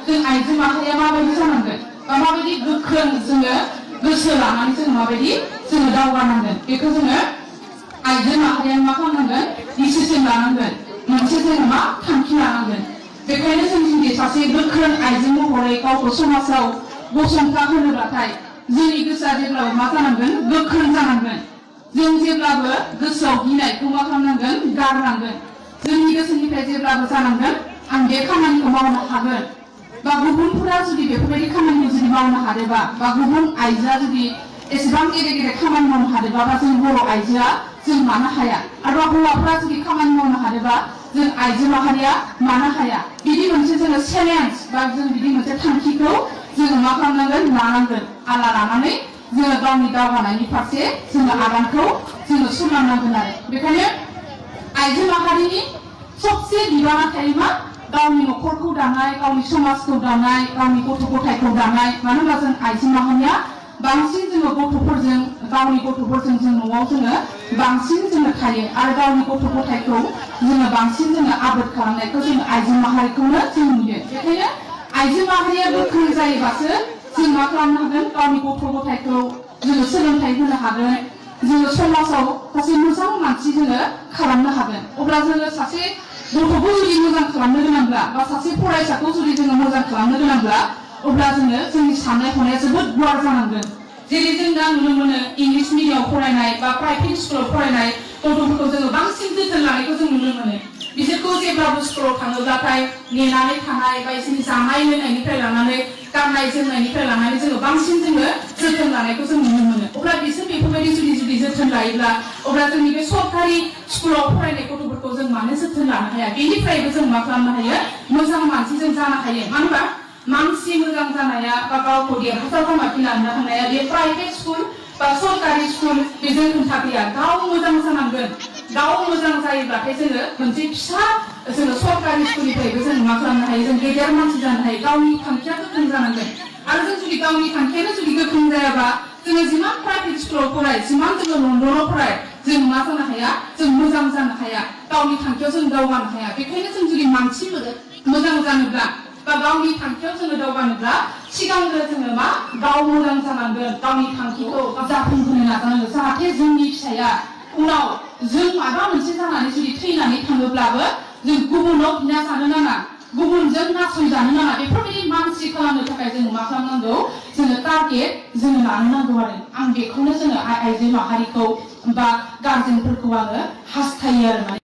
जों आइजो माहारिया माबायदि जानांगोन बा माबायदि गोख्रों जोङो गोसो लानानै जों माबायदि जोङो दावगानांगोन बेखौ जोङो आइजो माहारिया मा खालामनांगोन डिसिजन लानांगोन मोनसे जोङो मा थांखि लानांगोन बेखायनो जों जुदि सासे गोख्रों आइजो महरै गावखौ समाजाव गसंथा होनोब्लाथाय जोंनि गोसोआ जेब्लाबो मा जानांगोन गोख्रों जानांगोन जों जेब्लाबो गोसोआव गिनायखौ मा खालामनांगोन गारनांगोन जोंनि गोसोनिफ्राय जेब्लाबो जानांगोन आं बे खामानिखौ मावनो हागोन बा गुबुनफोरा जुदि बेफोरबायदि खामानिखौ जुदि मावनो हादोंबा बा गुबुन आइजोआ जुदि एसेबां गेदेर गेदेर खामानि मावनो हादोंबा बा जों बर' आइजोआ जों मानो हाया आरो हौवाफोरा जुदि खामानि मावनो हादोंबा जों आइजो माहारिया मानो हाया बिदि मोनसे जोङो चेलेन्ज बा जों बिदि मोनसे थांखिखौ जोङो मा खालामनांगोन लानांगोन आला लानानै जोङो गावनि दावगानायनि फारसे जोङो आगानखौ जोङो सुरलांनांगोन आरो बेखायनो आइजो माहारिनि सबसे बिबाना थायो मा गावनि न'खरखौ दानाय गावनि समाजखौ दानाय गावनि गथ' गथायखौ दानाय मानो होनबा जों आइजो माहारिया बांसिन जोङो गथ'फोरजों गावनि गथ'फोरजों जों न'आव जोङो बांसिन जोङो थायो आरो गावनि गथ' गथायखौ जोङो बांसिन जोङो आबाद खालामनायखौ जोङो आइजो माहारिखौनो जों नुयो बेखायनो आइजो माहारिया गोख्रों जायोबासो जों मा खालामनो हागोन गावनि गथ' गथायखौ जोङो सोलोंथाइ होनो हागोन जोङो समाजाव सासे मोजां मानसि जोङो खालामनो हागोन अब्ला जोङो सासे गथ'खौ जुदि मोजां खालामनो गोनांब्ला बा सासे फरायसाखौ जुदि जोङो मोजां खालामनो गोनांब्ला अब्ला जोङो जोंनि साननाय हनाया जोबोद गुवार जानांगोन जेरै जों दा नुनो मोनो इंलिश मिडियाम फरायनाय बा प्राइभेट स्कुलाव फरायनाय गथ'फोरखौ जोङो बांसिन जोथोन लानायखौ जों नुनो मोनो बिसोरखौ जेब्लाबो स्कुलाव थाङोब्लाथाय नेनानै थानाय बा बिसोरनि जानाय लोंनायनिफ्राय लानानै गाननाय जोमनायनिफ्राय लानानै जोङो बांसिन जोङो जोथोन लानायखौ जों नुनो मोनो अब्ला बिसोर बेफोरबायदि जुदि जोथोन लायोब्ला अब्ला जोंनि बे सरकारि स्कुलाव फरायनाय गथ'फोरखौ जों मानो जोथोन लानो हाया बेनिफ्रायबो जों मा खालामनो हायो मोजां मानसि जों जानो हायो मानो होनबा मानसि मोजां जानाया बा गावखौ देरहासार खालामनानै लानो हानाया बे प्राइभेट स्कुल बा सरकारि स्कुल बेजों खोथा गैया गाव मोजां जानांगोन गाव मोजां जायोब्लाथाय जोङो मोनसे फिसा जोङो सरकारि स्कुलनिफ्रायबो जों मा खालामनो हायो जों गेदेर मानसि जानो हायो गावनि थांखिया गोख्रों जानांगोन आरो जों जुदि गावनि थांखियानो जुदि गोख्रों जायाबा जोङो जिमान प्राइभेट स्कुलाव फराय जिमान जोङो लन्डनाव फराय जों मा जानो हाया जों मोजां जानो हाया गावनि थांखियाव जों दावगानो हाया बेखायनो जों जुदि मानसि मोजां जानोब्ला बा गावनि थांखियाव जोङो दावगानोब्ला सिगांग्रो जोङो मा गाव मोजां जानांगोन गावनि थांखिखौ जाफुंहोनो नाजानांगोन जाहाथे जोंनि फिसाया उनाव जों माबा मोनसे जानानै जुदि थैनानै थाङोब्लाबो जों गुबुनाव बिना जानो नाङा गुबुनजों नासयजानो नाङा बेफोरबायदि मानसि खालामनो थाखाय जों मा खालामनांगौ जोङो टारगेट जोङो लानो नांगौ आरो आं बेखौनो जोङो आइजो माहारिखौ बा गार्जेनफोरखौ आङो हास्थायो आरो